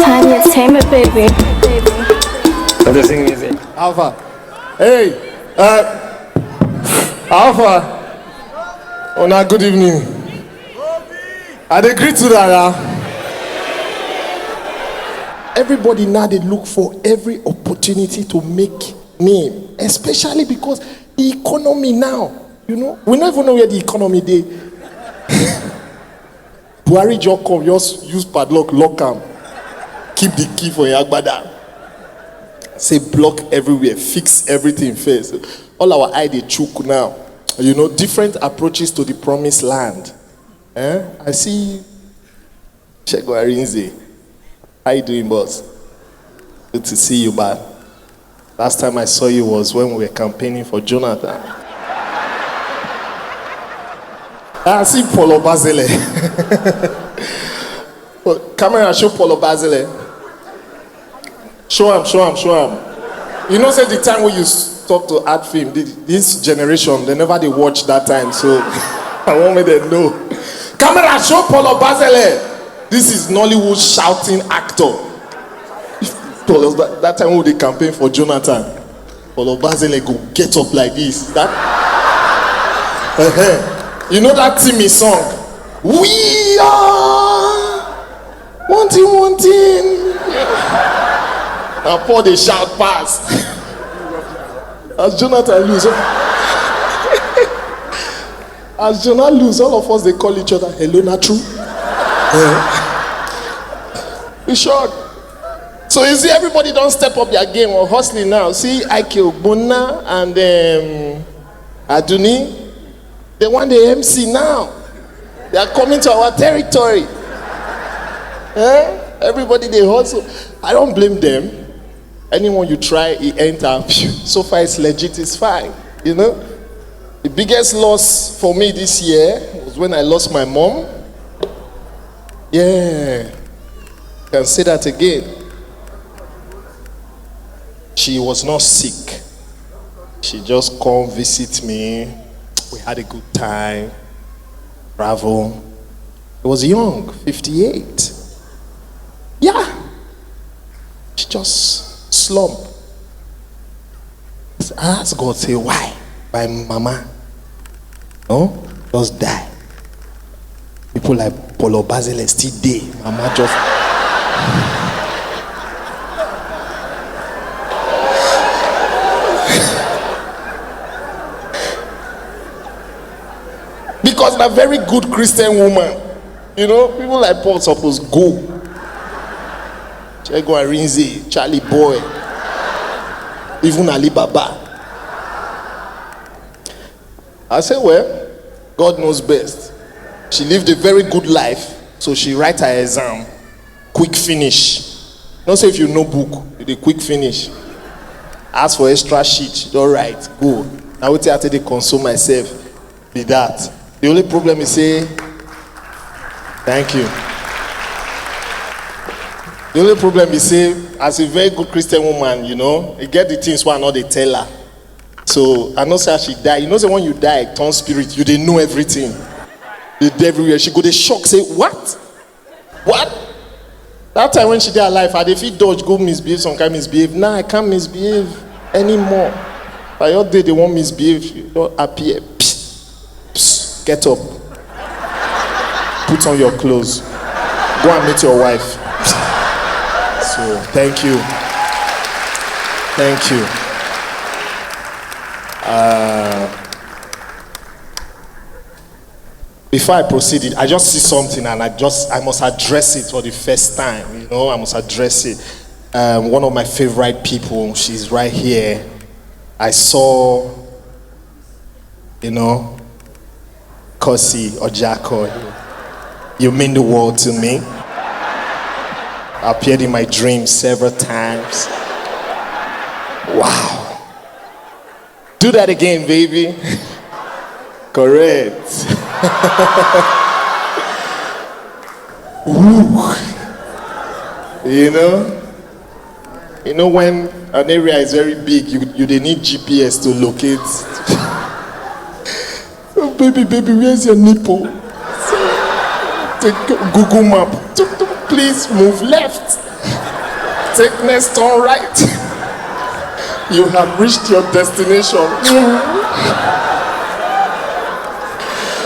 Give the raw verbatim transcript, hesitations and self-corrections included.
Tiny Entertainment, baby. Let us sing music. Alpha. Hey, uh, Alpha. Oh, now good evening. I dey greet you, Dada. Everybody now dey look for every opportunity to make name, especially because the economy now, you know, we no even know where the economy dey. Buhari just come, just use padlock, lock am, keep the key for him agbada. Say block everywhere, fix everything first. All our eye dey chook now. You know, different approaches to the promised land. Eh? I see Segun Arinze. How you doing, boss? Good to see you, man. Last time I saw you was when we were campaigning for Jonathan. Ah, see Paul Obazele. But camera, show Paul Obazele. Show am, show am, show am. You know, say the time when you s- talk to art film, thi- this generation, they never dey watch that time, so I want make them know. Camera, show Paul Obazele. This is Nollywood shouting actor. If Paul Oba- that time when we dey campaign for Jonathan, Paul Obazele go get up like this. That, uh-huh. You know that Timmy song? We are wanting, wanting. And Paul dey shout pass. As Jonathan lose, as Jonah lose, all of us dey call each other, "Hello, na true?" Eh. We shock. So you see, everybody don step up their game or hustling now. See Ike Ogbonna and um, Aduni, they want the M C now. They are coming to our territory. Eh? Everybody dey hustle. I don't blame them. Anyone you try, e enter. Phew, so far it's legit, it's fine. You know, the biggest loss for me this year was when I lost my mom. Yeah, can say that again. She was not sick. She just come visit me. We had a good time. Travel. I was young, fifty-eight. Yeah. She just slump. I ask God, say, "Why? My mama, no, just die." People like Paul Obazele still dey. Mama just. Because na very good Christian woman. You know, people like Paul suppose go. Segun Arinze, Charlie Boy, even Alibaba. I say, well, God knows best. She lived a very good life, so she write her exam, quick finish. Not say if you know book, you dey quick finish. Ask for extra sheet, she don write, go. Na wetin I take dey console myself be that. The only problem is say, thank you. The only problem is say, as a very good Christian woman, you know, e get the things wey I no dey tell her. So I know say as she die, you know say when you die, turn spirit, you dey know everything. Dey dey everywhere. She go dey shock, say, "What? What?" That time when she dey alive, I dey fit dodge, go misbehave, some kind misbehave. Now I can't misbehave anymore. By your day, they won't misbehave. You don't appear. Psst, psst, get up. Put on your clothes. Go and meet your wife. So, thank you. Thank you. Uh, before I proceed, I just see something and I just, I must address it for the first time. You know, I must address it. Um, one of my favorite people, she's right here. I saw, you know, Kosi Ojako. You mean the world to me. Appeared in my dreams several times. Wow. Do that again, baby. Correct. Woo. You know? You know, when an area is very big, you, you dey need G P S to locate. "Oh, baby, baby, where's your nipple?" Google Map. Tuk, tuk, please move left. Take next turn right. You have reached your destination.